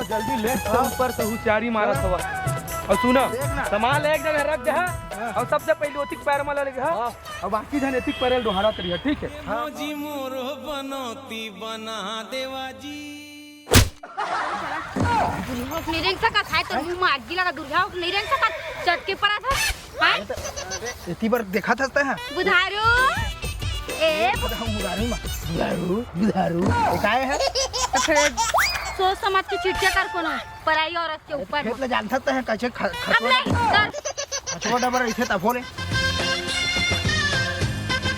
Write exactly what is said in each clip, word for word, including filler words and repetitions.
जल्दी ले, तो ऊपर से हुसियारी मारत हवा। अउ सुना, देख ना। सामान एक जगह रख दे, हाँ? हाँ। अउ सबसे पहले ओतिक पैर में ले हा, हाँ। अउ बाकी झन एतिक पैर डोहारत रही, ठीक है? हाँ। जी मोरो बनौती बना देवा जी। दुरिहा नहीं रेंग सकत है, तो मुंह में आगी लगा, दुरिहा नहीं रेंग सकत, चटके पड़ा था। हाँ? एती बर देखत हस तैं ह? बुधारू। ए, बुधारू, बुधारू मा। बुधारू, बुधारू। ए, काय है? तो फिर सोच समझ के चिट्ठिया कर कोनो पराई औरत के ऊपर। खेत ले जानत हस तैं ह, कैसे ख-, अब खचवा नहीं, डब-, कर। खचवा डबर ऐसे तफो ले।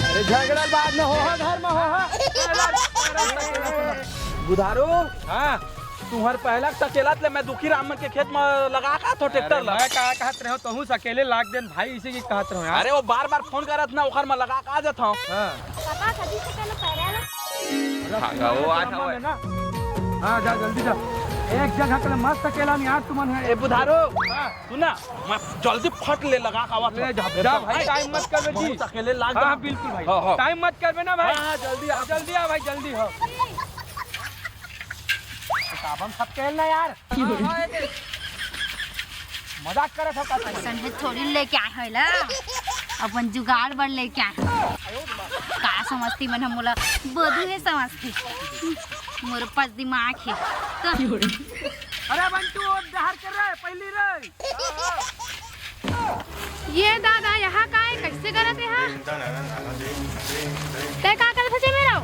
अरे झगड़ा बाद में हो, घर में हो। बुधारू। हाँ। तुहर पहला सकेलत ले मैं दुखी राम मन के खेत म लगा का थो ट्रैक्टर अरे, ला। मैं का कहत रहे हो, तहूँ सकेले लाग देन भाई, इसी की कहत रहो यार। अरे, वो बार-बार फोन करत ना, ओखर म लगा का देत हूँ। हाँ। पापा, कभी सकेले पैरा ला। हाँ, वो आ था ना। हाँ, जा, जल्दी जा। एक जगह के मस्त सकेला नहीं यार, तुमन है। ए, बुधारू, हाँ। सुना, मैं जल्दी फट ले लगा का आवत ले हूँ। जा, जा भाई, टाइम मत करबे जी। बहुत सकेले लाग हाँ, दे। हाँ, बिल्कुल भाई। हाँ, हाँ। टाइम मत करबे ना भाई। हाँ, हाँ, जल्दी आ। जल्दी आ भाई, जल्दी हो। किताबन सब खेल ना यार। मजाक करत हो का? पैसा नहीं थोड़ी लेके आए हो ला, अपन जुगाड़ बर लेके आए हो। का समझती मन हम मोला बधू है समझती। मोर पास दिमाग है तो। अरे बंटू, अब डहर कर रहे, पहली रे। ये दादा, यहाँ का है? कैसे करत है यहाँ? तै का करत है जेमे रहो?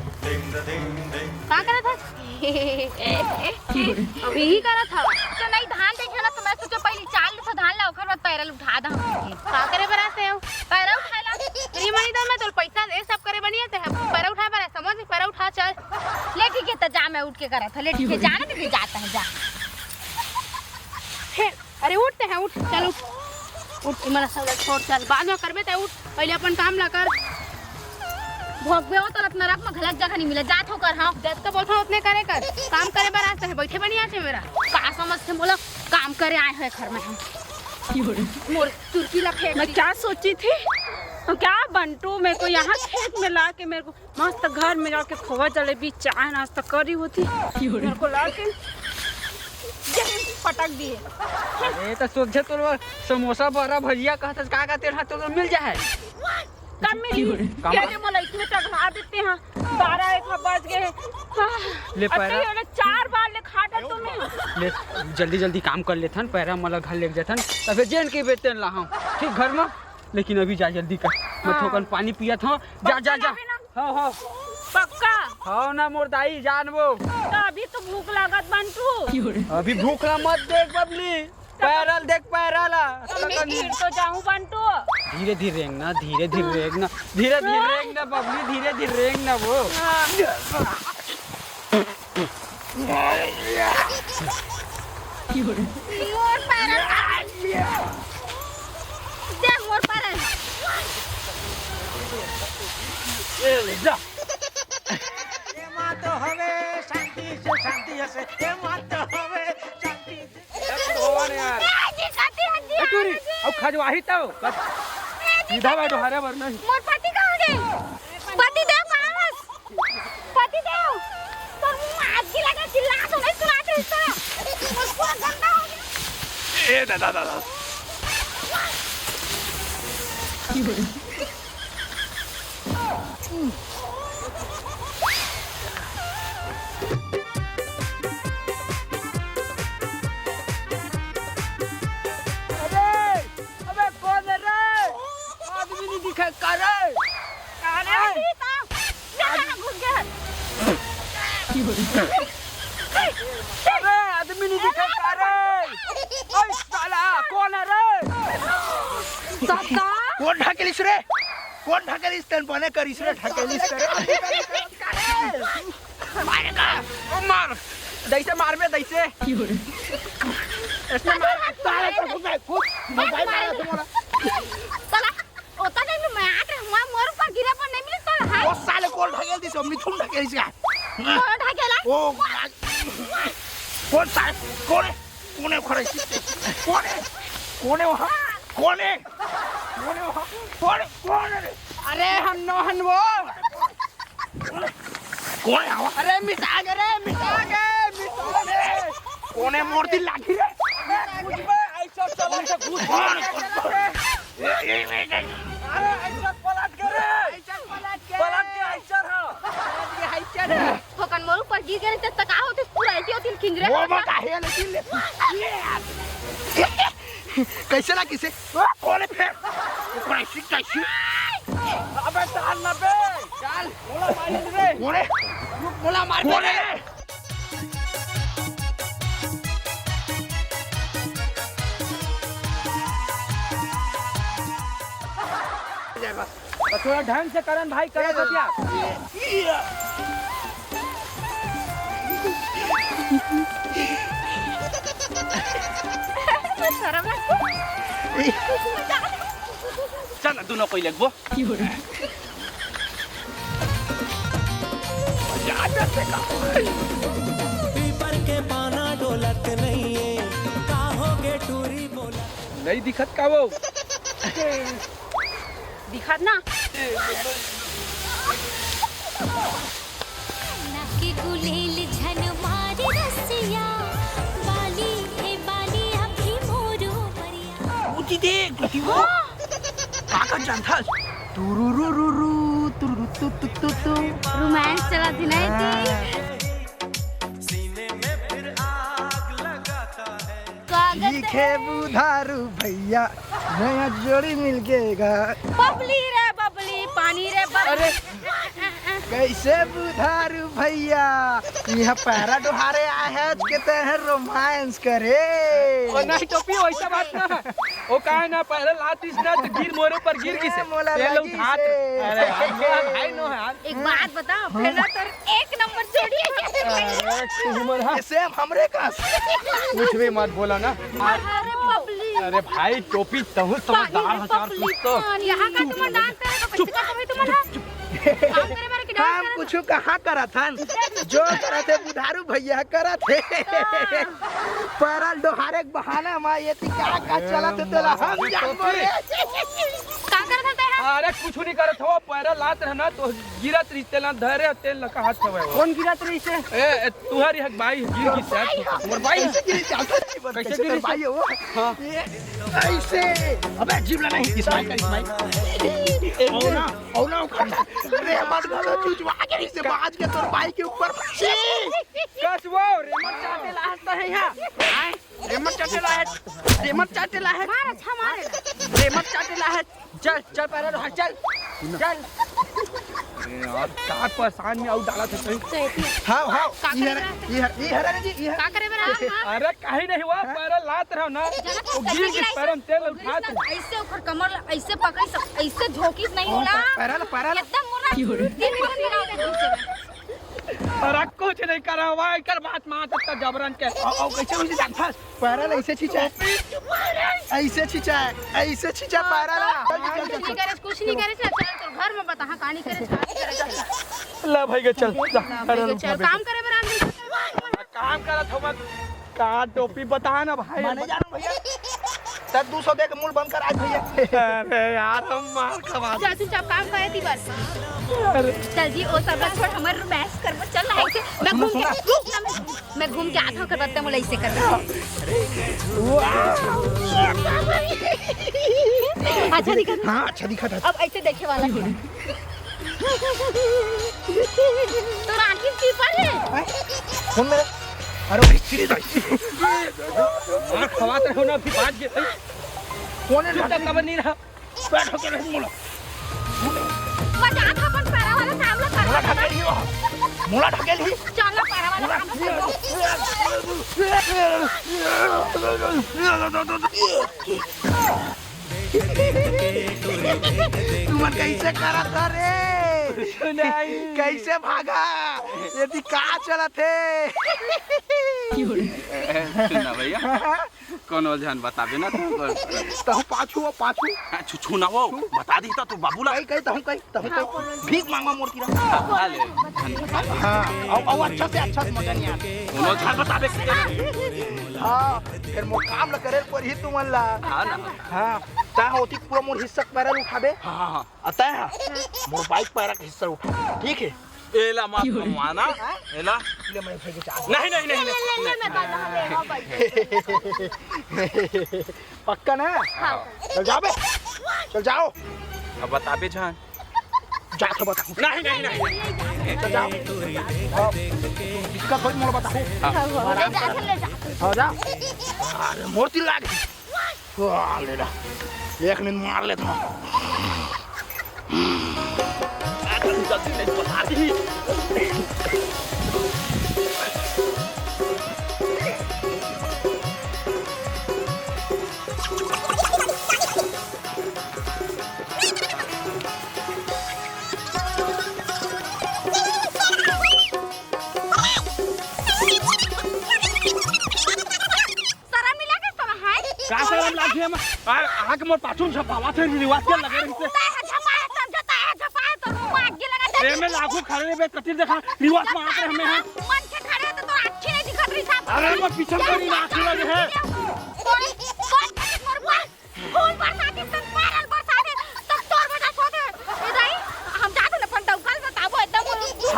का करत है? अभी ही करत हव। तो नहीं धान देखे ना, तो मैं सोचा पहली चाल ले तो धान ला, ओकर बाद पैरल उठा दा। का करे बर आते हो? पैरा उठाए ला। री मनी दर मैं तोल पैसा दे, सब करे बनिया ते हम पैरा उठाए बर आए, समझ? पैरा उठा चल। ले ठीक है, तो जा, मैं उठ के करत है। ले ठीक है, जाना तो जाता है, जा। हे, अरे उठ ते हैं, उठ, चल उठ। उठ, इमन सब छोड़, चल, बाद में करबे ते, उठ, पहले अपन काम ला कर। भोगबे हो तो नरक में घलक जगह नहीं मिले, जात हो कर, हाँ। जब तो बोलता हूँ उतने करे कर, काम करे बर आते हैं, बैठे बनी आते मेरा। का समझते मोला, काम करे आए हैं घर में हम। मोर चुरकी ला फेंक मैं दी। क्या सोची थी, क्या बंटू मेरे को यहाँ खेत में ला के मेरे को मस्त घर में जाके खोवा जलेबी, चाय नाश्ता करी होती। मेरे को ला के यहीं पटक दिए। अरे, तो सोचे तो समोसा, बड़ा, भजिया कहत हस, का का तेरा तो मिल जाए। कम मिली। कम। ये मोला इतने टगला देते हैं। बारह एक बज गए। आह, ले अब पैरा। तो ये वाला चार बार ले खा डर तुम्हें। ले, जल्दी जल्दी काम कर लेथन, पैरा मला घर लेके जाथन, तब फिर जेन के बेतन ला हम। ठीक, घर में। लेकिन अभी जा जल्दी कर, मैं हाँ। थोकन पानी पियत हूँ। जा, जा, जा। पक्का ना? हाँ, हाँ। पक्का? हाँ ना मोर दाई, जान वो। तो अभी तो भूख लागत बंटू। अभी भूख ला मत देख बबली, पैरल देख पैरल। तो मैं गिर तो जाऊं बंटू। धीरे धीरे रेंग ना, धीरे धीरे रेंग ना, धीरे धीरे रेंग ना बबली, धीरे धीरे रेंग ना वो। हाँ। मोर पैरा। देख मोर पैरा। ए, ले जा। ए माँ तो हवे शांति से, शांति से। ए माँ तो हवे शांति से। ए, भगवान यार। ए, जी, कति हद दिया ए, टूरी, जी। अब खजवाही तो। ए, जी, सीधा कति बैठो, हरे बर नहीं। मोर पति कहाँ गए? पति देव कहाँ है? पति देव, तोर मुंह में आग की लगा, चिल्ला तो नहीं सुना था इसका। मुंह पूरा गंदा हो गया। ए दादा, दादा। अरे, अबे कौन है रे? आदमी नहीं दिखे का रे? अरे, आदमी तो अबे, आदमी नहीं दिखे का रे? ओए साला, कौन है रे? दादा। कौन ढकेलिस रे? कौन ढकेलिस? तेन बने करिस रे, ढकेलिस रे। मारेगा। ओ मार। दैसे मार बे, दैसे। इसने मार। साला तो खुद, खुद, भाई मारा तुम्हारा। साला ओता नहीं, मैं आत रहे, मोर ऊपर गिरे पर नहीं मिले तो है। ओ साले, कौन ढकेल दिस? हमनी थोड़ी ढकेल दिस का। कौन ढकेला? ओ, कौन साले? कौन है? कौन है? कौन है? कौन है वहाँ? कौन है? कौन है वहाँ? कौन है? कौन है रे? अरे, हम नो हन वो। कौन है? कौन है वहाँ? अरे, मिटा के रे, मिटा के, मिटा के। कोने मोर दिल लागी रे? अबे, घुस बे, ऐसा चला के घुस। अरे, ऐसा पलट के रे। ऐसा पलट के। पलट के, ऐसा रहा। पलट के, ऐसा रहा। थोकन मोर ऊपर गिर गे त का होतिस, पूरा एती ओती खिंजरे वो होतिस। मत आहे, लेकिन ले। कैसे ना किसे? कोने फेर? ऊपर ऐसी, कैसी? अबे, चल ना बे। चल, मोला मार रे। कोने? रुक, मोला मार कोने? दे। तो थोड़ा ढंग से करन भाई, करन बतिया। शर्म लगता। चल ना, दोनों कोई लगबो। पीपर के पाना डोलत नहीं है, का हो गे टूरी बोला। नहीं दिखत का वो? दिखत ना। नाक गुलेल झन मार रसिया, बाली हे बाली अभी मोर उमरिया। गुटी दे, गुटी वो। का का जानथस? तुरुरुरुरु, तुरुरु तु तु तु तु। रोमांस चला दिनाई थी। सीने में फिर आग लगाता है। स्वागत दिखे है। बुधारू भैया, नया जोड़ी मिल गएगा। बबली रे बबली, पानी रे बबली। अरे। कैसे बुधारू भैया, यहाँ पैरा डोहारे आए हैं, आज के तय है रोमांस करे। ओ नहीं टोपी, वैसा बात ना। वो का है ना, पहले लात इस ना, तो गिर मोरे ऊपर गिर गिसे। मोला ये लो लागी हाथ। से। अरे यार, मोला भाई नो यार। एक बात बता, पहला तो एक नंबर जोड़ी है। अरे, तू मन हा। सेम हमरे का। कुछ भी मत बोला ना। अरे बबली। अरे भाई, टोपी तहु समझदार पानी है, चार बबली, कुछ तो। पानी। यहाँ का तुम डांस करे तो चुप। कैसे करते भाई तुम? काम करे मारे के डांस काम करे कुछ कहाँ करत हन? जो करत हे बुधारू भैया करत हे। हाँ। पैरा डोहारे के बहाना मा ये ती का का चलत हे तेला हम जानबो रे। का करत हन तेहा? अरे कुछ नहीं करत हो, पैरा लात रहना तो गिरत रही, तेला धरे, तेल लगा हाथ हवे वो। कौन गिरत रही से? ए, ए, तुहरी हक भाई गिर गिस यार। मोर भाई ऐसे गिरी, चल, सच्ची बात, कैसे कैसे गिरी तेरे भाई से? हो? हाँ। ये ऐसे। अबे, जीव लेना ही, इस्माइल का इस्माइल। ए, और ना, और ना, उखड़। अरे, मत बोलो, चुचवा के नीचे बाज के तोर भाई के ऊपर। छी! कस वो, रेमट चाटे लाहत है यहाँ। आए, रेमट चाटे लाहत, रेमट चाटे लाहत। मार, अच्छा मार। रेमट चाटे लाहत। चल, चल, पैरा लो, चल, चल। अरे यार, का परेशान में आऊ डाला था कहीं। तो एती हाँ, हाँ, का ये करे हरा, बरा? ये हरा, ये हरा जी, ये हरा। का करे बरा? हाँ, हाँ। अरे, कहीं नहीं हुआ, पैरा लात रहा ना। जरा वो तो गिर कैसे के गिरा पैरन तेल उठा इसे? तू। ऐसे ओकर कमर ला, ऐसे पकड़ी सब, ऐसे झोंकी नहीं हाँ, होला। पैरा ला, पैरा ला। एकदम मुर्रा। की हो रहा है? दिन भर गिरा दे पीछे में। अरे कुछ नहीं करा हुआ, एकर बात मा तक जबरन के। औ, औ, कैसे उसे जान फंस? पैरा ला ऐसे छींचा है। ऐसे छींचा है, ऐसे छींचा पैरा ला। हाँ, कुछ नहीं करे, कुछ नहीं करे, चल, चल, तोर घर में बता, हाँ, कहानी करे, कहानी करे, चल। ला भाई के चल, जा, ला, पैरा भाई के ला चल, उठा काम दे। करे बरा आदमी। काम करत हो मत, का टोपी बता ना भाई। माने जानो भैया, तब दू सौ दे के मूल बंद कर आज भैया। अरे यार, हम मार खवा चल, चुपचाप काम करे ती बस। अरे। चल जी, ओ सब छोड़, हमर रोमांस करबो, चल, ऐसे। मैं सुनो, घूम के, सुनो। रुक ना, मैं मैं घूम के आत हूँ, ओकर बाद तैं मोला ऐसे कर दे। अच्छा दिखत हे? हाँ, अच्छा दिखत हे। अब ऐसे देखे वाला हे। तोर आँखी में पीपर हे। हैं? कौन मेरे? अरे, ओ, हिस्ट्री दे। मार खवात रहो ना, अभी बाज के। कौन हे? चुपचाप तब नहीं रहा। बैठ होके रह मोला। मजाक अपन पैरा वाला काम ला कर। मोला ढकेल ही वो। मोला ढकेल ही। चल ना पैरा वाला मोला काम ला कर। तुमन कैसे करत हो रे? नहीं। कैसे भागा? ये दी का चलत हे? सुन ना भैया। कोनो झन बताबे ना तू। तहु पाछू, वो पाछू। हाँ, छु, छु ना वो। छु। बता दी तो तू बाबू ला। कही, कही, तहु कही, तहु कही। भीख मांगवा मोर किरा। हाँ, ले, झन बता। हाँ, अउ, अउ अच्छा से, अच्छा से मजा नहीं आना। कोनो झन बताबे। हाँ, फिर मोर काम ला करे पड़ही तुमन ला। हाँ ना। हाँ, ता होती पूरा मोर हिस्सा पैरा उठाबे। हाँ, हाँ, हाँ। आता है? मोर बाइक पैरा के हिस्सा उठा। ठीक है? एला मत घुमाना। एला। ले, मैं फेंक के चाहत नहीं, नहीं, नहीं, ले, ले, नहीं। ले, मैं बात, हाँ, ले, हाँ, भाई। पक्का ना? हाँ। चल जा बे। चल जाओ। अब बताबे झन। जा तो बताओ। नहीं, नहीं, नहीं। चल जाओ। हाँ। दिक्कत होई, मोला बताओ। हाँ। ले जा, ले जा। हाँ, जा। अरे, मोर तिल्ला गे। वाह, ले ला। एक नींद मार लेता हूँ। शरम नहीं लागे तोला, हैं? का शरम लागे? हम आ, आके मोर पाछू में झपावत हे, रिवाज के लगे रहिसे। तै ह झपाए, समझो, तै ह झपाए, तो मुंह आग लगा दे। ए, मैं लागू खड़े रे बे, कतिर देखा, रिवाज में आत रहे हमें, हाँ। मन के खड़े तो तोर आँखी नहीं दिखत रही साहब। अरे, मैं पीछे में कोई ना आँखी लगे है। कौन, कौन मोर पर फूल बरसाती सन पारल बरसात हे, तब तोर वजह से होत हे। ए दाई, हम जात हन अपन डौका ल बताबो, एकदम।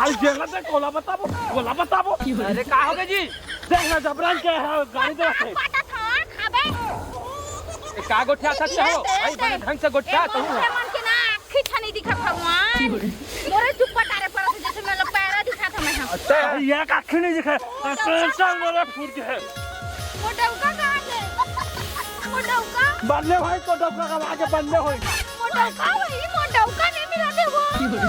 हाल जेला दे, कोला बताबो, कोला बताबो। अरे, का हो गे जी? देख ना, जबरन के है, गाड़ी दे रखे। बाटा था, खाबे। ए, का गोठिया सकते हो? ए, ए, आई बने ए। ढंग से गोठिया ए, तो हूँ। मोरे मन के ना, आँखी छा नहीं दिखत भगवान। मोरे चुप्पा टारे पड़त हे, जैसे मैं लोग पैरा दिखा था मैं, हाँ। अच्छा, ये का आँखी नहीं दिखे। टेंशन मोरे फूट के है। मोर डौका कहाँ गे? मोर डौका? बन्ने होई तो डौका का आगे बन्ने होई। मोर डौका होई, मोर डौका नहीं मिलत हे वो।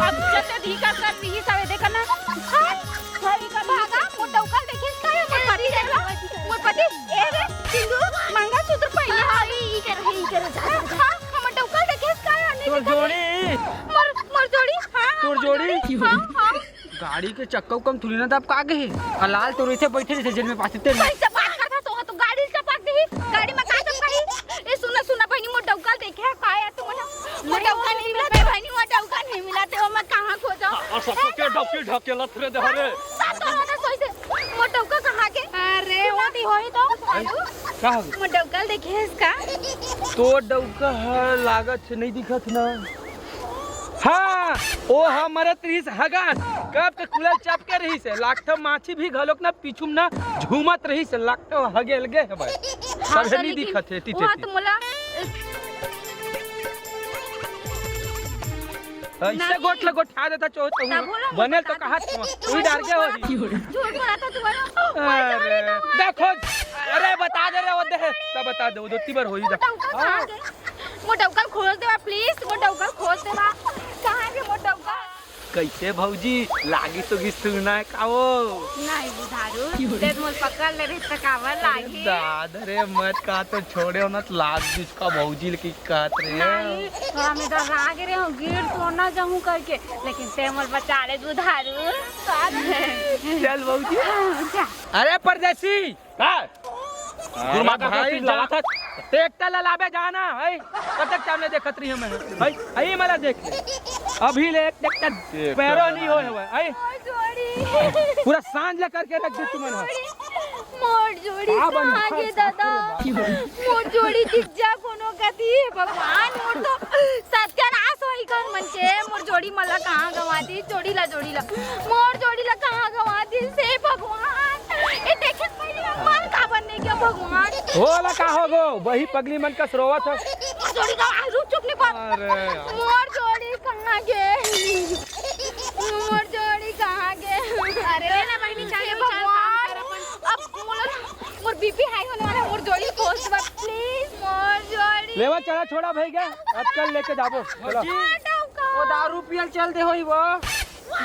अब जैसे ढीका कर दी सब, देखा ना। हाय, हाय, का भागा, मोर डौका देखे, का है, मोर पति देख ला। मोर पति, ए रे, सिंदूर, मंगलसूत्र पहने हाँ, है। ई, ई कर, ई कर, जा, जा, जा। हाँ, हमर डौका देखे, का है, नहीं तोर दिखत हे। जोड़ी। मोर, मोर जोड़ी, हाँ, तोर मोर जोड़ी? जोड़ी, हाँ, हाँ। गाड़ी के चक्का उक्का म थोड़ी ना दबका गे हे। आ लाल तो रहिथे, बैठे रहिथे जेल में पास ते। कैसे बात करत हस? ओहा तो गाड़ी ल चपक दिही। गाड़ी में का चपकाही? ए, सुना, सुना, बहिनी, मोर डौका ल देखे हे का यार तुमन ह? मोर डौका नहीं मिलत हे, बहिनी, मोर डौका नहीं मिलत हे, ओ मैं कहाँ खोजंव? हाँ, और सबको के डौकी ढकेलत रे दे रे। सब तो होता सोई से। मोर डौका कहाँ गे? अरे, वो दी होई तो। का हो गे? मोर डौका ल देखे हस का? तोर डौका ह लागत हे, नहीं दिखत ना। हाँ, ओ ह मरत रहिस हगन, कब के कुलल चपके रहिस हे, लागथे माछी भी घलोक ना पीछू म ना झूमत रहिस हे, लागथे हगे अलगे हे भाई। हाँ, तभे तो नहीं लेकिन दिखत हे, टीटे वो टीटे। तो मोला ऐसे ना गोठ ल गोठा देता चोत तब हूँ। बोला, बने तो मोटा कहा था। तू, तू ही डर गया हो। झूठ बोला था तुम्हारा। अरे, देखो, अरे बता दे रे, वो दे, तब बता दे, वो दो तीबर होई जा। मोर डौका ल खोज देवा, please, मोर डौका ल खोज देवा। कहाँ गे मोर डौका? कैसे भौजी, लागी तो गिस सुना है का वो? नहीं बुधारू, ते मोर पकड़ ले रहे त काबर अरे लागी? दादा रे, मत का तो छोड़े हो ना, तो लाग जिसका भौजी ल की कहत रे। नहीं, थोड़ा मैं डरा गे रहे हूँ, गिर तो ना जाऊँ करके, लेकिन ते मोर बचा ले बुधारू। चल भौजी। जा। अरे परदेसी, का? अरे गुरमाता भाई, का जा। लगा था। ट्रैक्टर ला लाबे जाना, है? कतक टाइम ले देखत रही हमें, है? है, ये मला देख ले। अभी ले एक ट्रैक्टर पैरो नहीं होए हुए, है? मोर जोड़ी। पूरा सांझ ला करके रख दे तुमन ह। मोर जोड़ी का बनी? कहाँ गे दादा? मोर जोड़ी दिख जा कोनो कती, भगवान, मोर तो सत्यानाश होई घर मन के। मोर जोड़ी मन ला कहाँ गंवा दी? जोड़ी ला, जोड़ी ला, मोर जोड़ी ला कहाँ गंवा दी से भगवान? ए, देखे त पहिली मन काबर नहीं गया भगवान? होला का हो गो? वही पगली मन का रोवत ह। मोर जोड़ी का आवाज रुक, चुप नहीं कर। अरे यार। मोर जोड़ी कहाँ गे? मोर जोड़ी कहाँ गे? अरे ले ना बहिनी, चाय हे उचाय, काम भगवान। कर अपन। अब मोला, मोर बीपी हाई होने वाला, मोर जोड़ी खोज बा, please, मोर जोड़ी। लेवा चला छोड़ा भाई क्या? आजकल लेके जाबो। चलो। भौजी, हाँ, डौका। वो दारू पियल चल दे होई वो।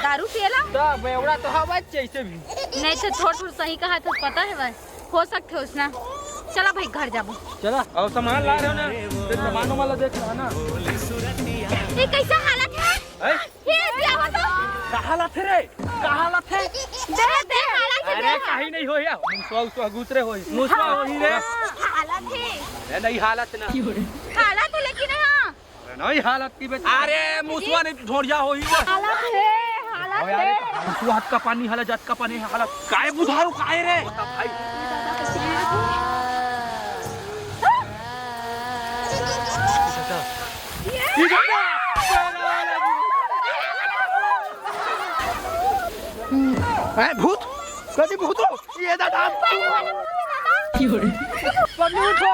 दारू पियला? तो बेवड़ा तो हवा जैसे भी। नहीं तो थोड़ थोड़ सही कहा था, पता है भाई, हो सकते हो ना। चला भाई घर जाबो। चला, और सामान ला रहे हो ना, फिर सामानों वाला देख रहा ना। ये कैसा हालत है? हैं? ये क्या बता? का हालत है रे? का हालत है? दे, दे, हालत है, अरे दे। कहीं नहीं हो या, मुसवा उसवा गुजरे होई। मुसवा हाँ, होई रे। हालत है। अरे नहीं हालत ना। हालत है लेकिन हाँ। अरे नहीं हालत की बे। अरे मुसवा नहीं ढोड़िया होई वो। हालत है, हालत ओ यार, है। मुसवा हाथ का पानी हाला, जात का पानी हाला। काय बुधारू काय रे? होता भाई। इधर ना। ए भूत, कति भूत हो? ये दादा। बबली उठो,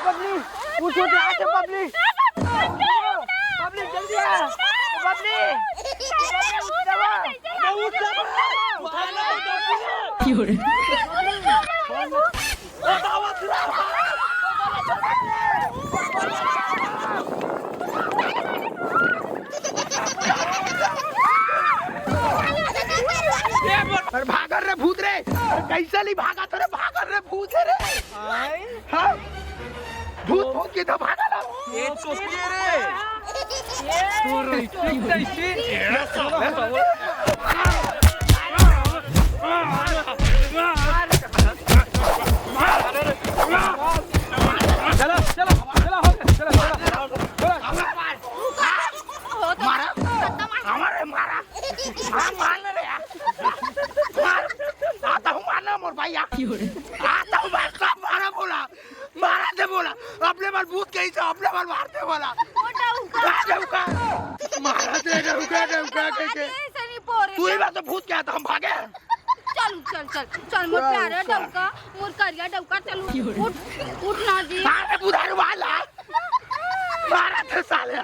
बबली उठो, आके बबली। बबली जल्दी आ। बबली, बबली उठ जावा। अबे उठ जावा। अरे भागल रे भूत रे। अरे कैसे नहीं भागा रे, भागल रे भूत है रे। हाँ? भूत भूत के तो भागल। ये चुप रे। चलो, चलो, चलो, हो गया, चलो, चलो, चलो। मारा? हमारे मारा? हाँ, मार ले रे यार। मार। आता हूँ मारना मोर भाई यार। आता हूँ मार, सब मारा बोला। मारा दे बोला। अपने बल भूत कहीं से, अपने बल मार दे बोला। मारा दे डौका, डौका कहीं से। तू ही बात तो भूत क्या था, हम भागे। चल, चल, चल, चल, मोर प्यारा डौका, मोर करिया डौका, चल, उठ, उठ ना जी। मार दे बुधारू वाला। मारा थे साले।